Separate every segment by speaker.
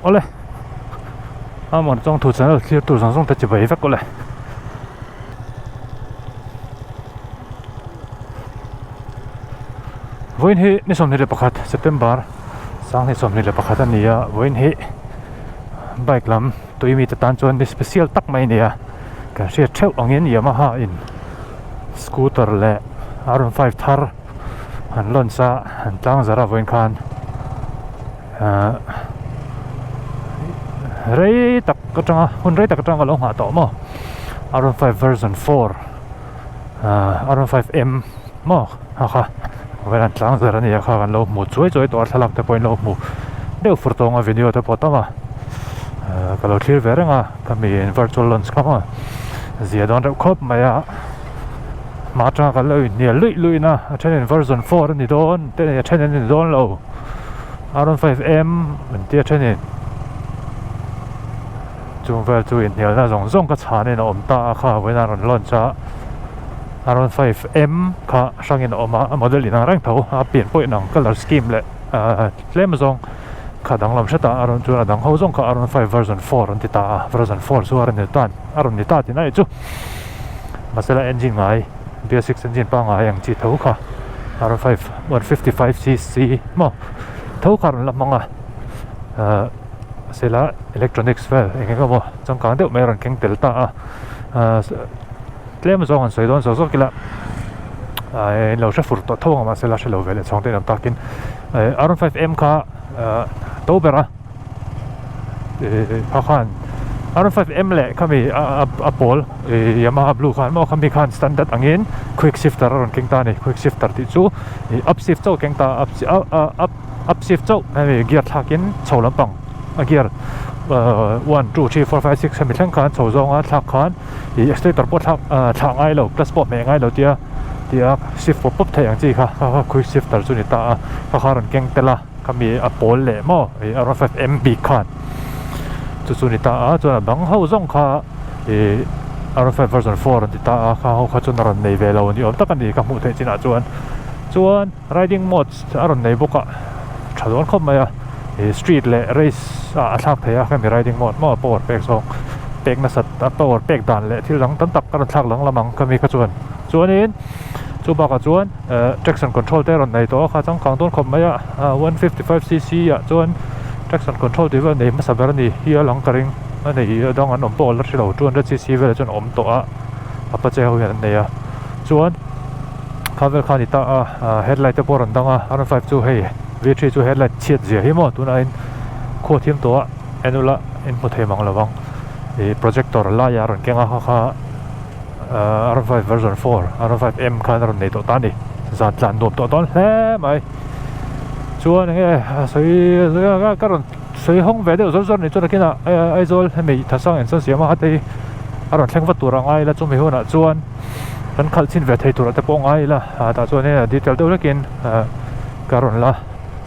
Speaker 1: Awle Amon chawngthu channel thlir tur zawng zawng te chi bai vek awle. Vawiin hi ni 21 September 2021 a ni a, vawiin hi bike lam tui mite tan chuan ni special tak mai a ni a, kan hriat theuh angin Yamaha in scooter leh R one five thar an launch a, an tlang zar a vawiin khan ahh rei tak atanga hun rei tak atanga ka lo nghah tawh maw R one five version four ahh R one five M maw kha kha vawiin an tlang zar a ni a kha kan lo hmu chuai chuai tawh a thlalak te pawhin lo hmu deuh fur tawng a video te pawh tam a ahh ka lo thlir ve reng a ka mi virtual launch kha maw zia dawn reuh khawp mai a hma atanga kan lo inhnial luih luih na a thenin version four a ni dawn te a then an ni dawn lo R one five M an tia thenin chung vel chu inhnialna zawng zawng ka chhanin a awm ta a kha vawiin a rawn launch a R one five M kha hrangin a awm a a model inang reng tho a pian pawh inang colour scheme leh ahh tlem zawng kha danglam hret a a rawn chuan a dang ho zawng kha R one five version four an ti ta a version four chu a rawn ni ta a rawn ni ta tih na ih chu mahsela engine ngai B6 engine pangngai ang chi tho kha R one five one fifty five cc maw tho kha a rawn la hmang a ahh mahsela electronics vel eng eng emaw changkang deuh mai a rawn keng tel ta a ahh tlem zawng an sawi dawn zawk zawk ila ahh in lo hre fur tawh tho ang mahsela hre lo ve leh chhawng te in awm takin eh R one five M kha ahh to ber a eh kha khan R one five M leh khami a a pawl ih Yamaha blue khan maw khami khan standard angin quick shifter a rawn keng ta a ni quick shifter tih chu ih up shift chauh a keng ta a up up up shift chauh hemi gear thlakin chho lampang a gear ahh one two three four five six hemi thleng khan chho zawnga thlak khan ih accelerator pawh thlak ahh thlah ngai lo clutch pawh hmeh ngai lo tia tia shift pawp pawp theih ang chi kha kha kha quick shifter chu a ni ta a kha kha a rawn keng tel a khami a pawl leh maw ih R one five M bik khan chu chu a ni ta a chuan a bang ho zawng kha ih R one five version four an ti ta a kha ho kha chuan a rawn nei ve lo ni awm tak a ni ka hmuh theih chinah chuan chuan riding modes a rawn nei bawk a tha dawn khawp mai a ih street leh race ah a thlak thei a hemi riding mode maw power pek zawng pek nasat a power pek dan leh thil dang tam tak a rawn thlak lang lam ang khami kha chuan chuanin chu bakah chuan eh traction control te a rawn nei tawh a kha changkang dawn khawp mai a ah one fifty five cc ah chuan traction control tih vel nei hmasa ber a ni hial ang ka ring a nei a dang an awm pawh la hre lo two hundred cc velah chuan a awm tawh a apache ho hian an nei a chuan. Kha vel kha a ni ta a ah headlight te pawh a rawn dang a R one five chu hei V three chu headlight chhiat zia hi maw tunah in khuat hiam tawh a en ula in hmu thei mang lo vang ih projector laiah a rawn keng a kha kha ah R one five version four R one five M khan a rawn nei tawh ta a ni zan tlan nuam tawh dawn hle mai chuan eng nge sawi ka rawn sawi hawng ve deuh zawr zawr a nih chuan nakinah Aizawl hemi Thasang in sawn siam a hate hi a rawn thleng vat tur a ngai ila chumi hunah chuan. Kan khalh chhin ve thei turah te pawh ngai ila ah tah chuan in detail deuh hlekin ah ka rawn la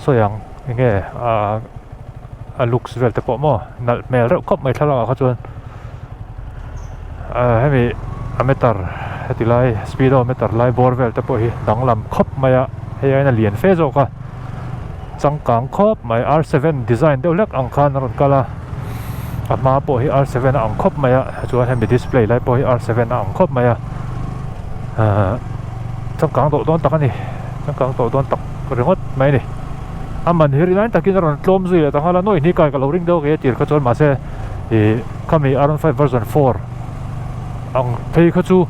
Speaker 1: sawi ang enge ah a looks vel te pawh maw nalh hmel reuh khawp mai thlalak ah kha chuan ah hemi a meter heti lai speedometer lai bawr vel te pawh hi danglam khawp mai a hei aiin a lian fe zawk a changkang khawp mai R seven design deuh hlek ang khan a rawn kal a a hma pawh hi R seven a ang khawp mai a chuan hemi display lai pawh hi R seven a ang khawp mai a ahh changkang tawh dawn tak a ni changkang tawh dawn tak ringawt mai a ni a man hi rinai takin a rawn tlawm zui leh ta nghal a nawi hnih kai ka lo ring deuh a tir kha chuan mahse ih khami R one five version four ang phei kha chu.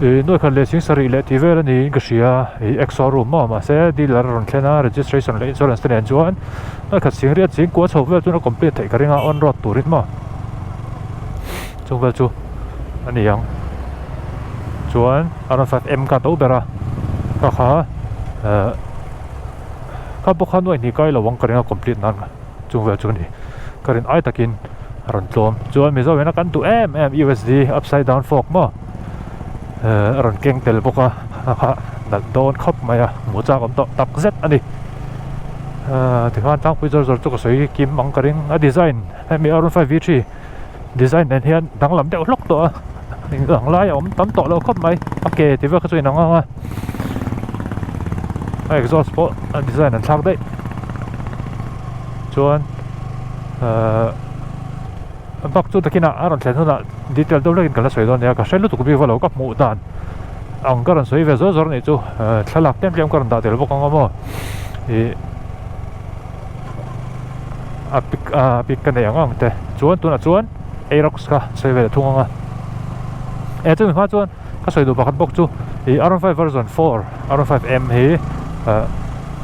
Speaker 1: Ih nuai khat leh sing sarih leh tih vel a niin ka hria ih ex showroom maw mahse dealer a rawn thlen a registration leh insurance te nen chuan nuai khat sing riat ching kua chho vel chuan a complete theih ka ring a on road turin maw chung vel chu a ni ang chuan R one five M kha a to ber a kha kha eh kha pawh kha nuai hnih kai lo ang ka ring a complete nan chung vel chu a ni ka rin ai takin a rawn tlawm chuan mizo ina kan duh em em U_S_D upside down fork maw eh a rawn keng tel bawk a a kha nalh dawn khawp mai a hmuh chak awm tawh tak zet a ni ah tikhan tlangpui zawr zawr chu ka sawi kim ang ka ring a design hemi R one five V three design nen hian danglam deuh hlawk tawh a engdang lai a awm tam tawh lo khawp mai a ke ti vel kha chu inang ang a a exhaust pawh a design an thlak daih chuan. Bak chu takinah a rawn thlen hunah detail deuh hlekin ka la sawi dawn nia, ka hre lutuk bik valo ka hmuh dan ang ka rawn sawi ve zawr zawr anih chu thlalak tlem tlem ka rawn dah tel bawk ang a maw ih a pic a pic ka nei ang ang te chuan tunah chuan Aerox kha sawi ve leh thung ang a eh chumi hma chuan ka sawi duh pakhat bawk chu ih R15 version 4 R15 M hi ah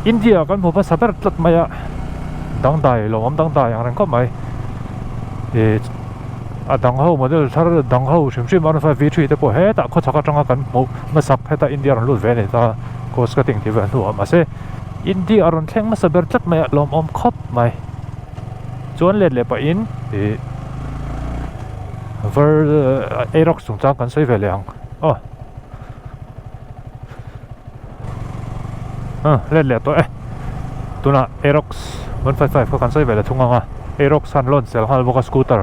Speaker 1: India kan hmu hmasa ber tlat mai a dangdai lawmawm dangdai ang reng khawp mai ih a dang ho model thar dang ho hrim hrim R15 V3 te pawh hetah khawchhak atanga kan hmuh hmasak heta India rawn lut ve a ni ta cost cutting tih vel hnuah mahse India a rawn thleng hmasa ber tlat mai a lawmawm khawp mai chuan let leh pahin ih ver Aerox chungchang kan sawi ve leh ang aw ah let leh tawh e tunah Aerox 155 kha kan sawi ve leh thung ang a Aerox khan lawn sel nghal bawk a scooter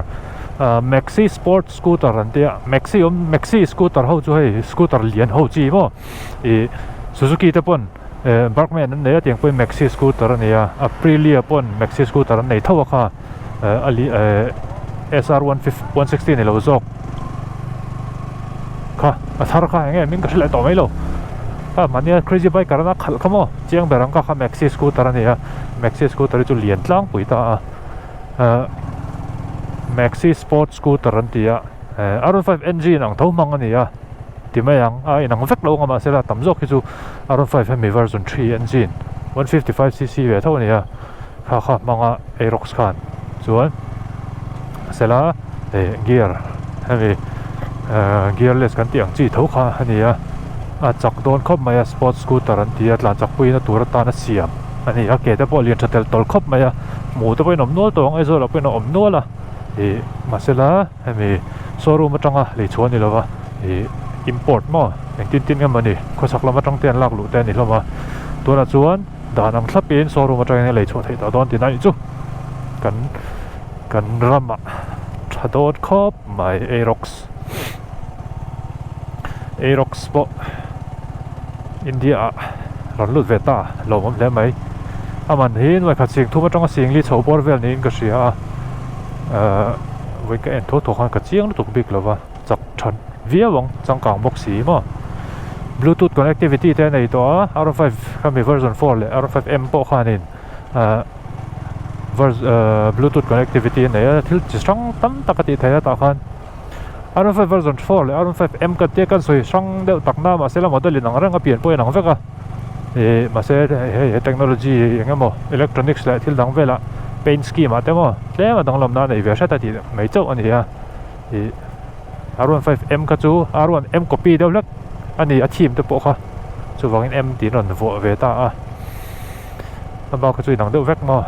Speaker 1: ah maxi sport scooter an tia maxi awm maxi scooter ho chu hei scooter lian ho chi maw ih Suzuki te pawn eh Burgman an nei a tiang pawhin maxi scooter a ni a Aprilia pawn maxi scooter an nei tho a kha eh a li eh S_R 160 ni lo zawk kha a thar kha eng nge hming ka hre leh tawh mai lo kha mahnia crazy biker an a khalh kha maw chiang ber ang kha kha maxi scooter a ni a maxi scooter hi chu lian tlangpui ta a eh maxi sport scooter an ti a eh R15 engine ang tho hmang a ni a ti mai ang a inang vek lo ang a mahse la tam zawk hi chu R15 hemi version 3 engine 155cc ve tho a ni a kha kha hmanga Aerox khan chuan sela eh gear hemi eh gearless kan tih ang chi tho kha a ni a a chak dawn khawp mai a sports scooter an ti a tlan chak puiin a tur atan a siam a ni a ke te pawh a lian tha tel tawl khawp mai a hmuh te pawhin a awm nual tawh ang Aizawl ah pawhin a awm nual a ih mahsela hemi showroom atanga lei chhuah a ni lova ih import maw engtin tin nge mawni khawchhak lam atang te an lak luh te a ni hlawm a tunah chuan. Dan ang thlapin showroom atangin a lei chhuah theih tawh dawn tih na nih chu kan kan ramah tha dawn khawp mai Aerox Aerox pawh India ah rawn lut ve ta lawmawm hle mai a man hi nuai khat sing thum atanga sing li chho bawr vel niin ka hria a ahh vawi ka en tho tho khan ka chiang lutuk bik lova. Chak tha viau ang changkang bawk si maw bluetooth connectivity te a nei tawh a R5 khami version 4 leh R5 M pawh khanin ah ah bluetooth connectivity a nei a thil chi hrang tam tak a tih theih a tah khan R5 version 4 leh R5 M ka tia kan sawi hrang deuh tak na mahse la model in ang reng a pian pawh a inang vek a ih mahse hei he technology eng emaw electronics leh thil dang velah paint scheme ah te maw tlem a danglam na a nei ve hret a tih mai chauh a ni a. Ih R15 M kha chu R1 M copy deuh hlek a ni a theme te pawh kha chuvangin M tiin rawn vuah ve ta a a bak kha chu inang deuh vek maw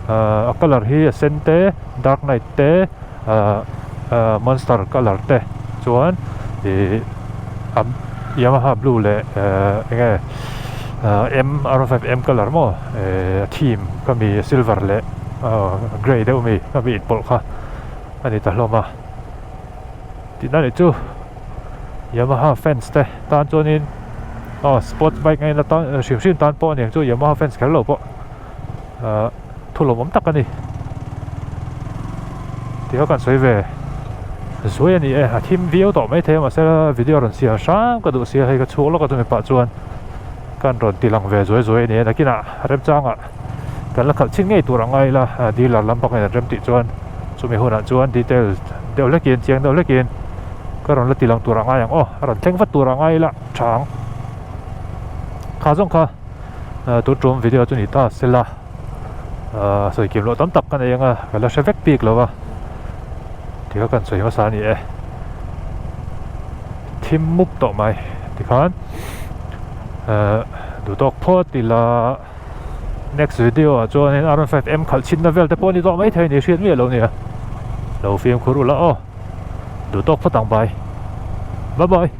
Speaker 1: ahh a colour hi a sen te dark night te ahh ahh monster colour te chuan ih a Yamaha blue leh ehh eng nge ahh M R15 M colour maw ehh a theme kha mi silver leh ahh grey deuh mi kha mi inpawlh kha. A ni ta hlawm a tihna leh chu Yamaha fans te tan chuanin aw sports bike ngaina tan hrim hrim tan pawh a niang chu Yamaha fans kher lo pawh ahh thu lawmawm tak a ni tih kha kan sawi ve zuai a ni e a thim viau tawh maithei a mahse video rawn siam hram ka duh sia hei ka chhuak lawk a chumi pah chuan kan rawn ti lang ve zuai zuai a ni e nakinah remchangah. Kan la khalh chin ngei tur ang a ila dealer lam pakhat an rem tih chuan chumi hunah chuan detail deuh hlekin chiang deuh hlekin ka rawn la ti lang tur ang ngai ang aw a rawn thleng vat tur ang ngai ila tha ang kha zawng kha tun tum video chu ni ta sela sawi kim loh tam tak ka nei anga ka la hre vek bik lo va tikha kan sawi hmasa a ni e thim mup tawh mai tikhan duhtawk phawt ila. Next video ah chuanin R15 M khalh chhinna vel te pawh a ni tawh maithei a ni hriat miah lo nia. Lo fimkhur ula aw. Duh tawk phawt ang bai. Bye bye.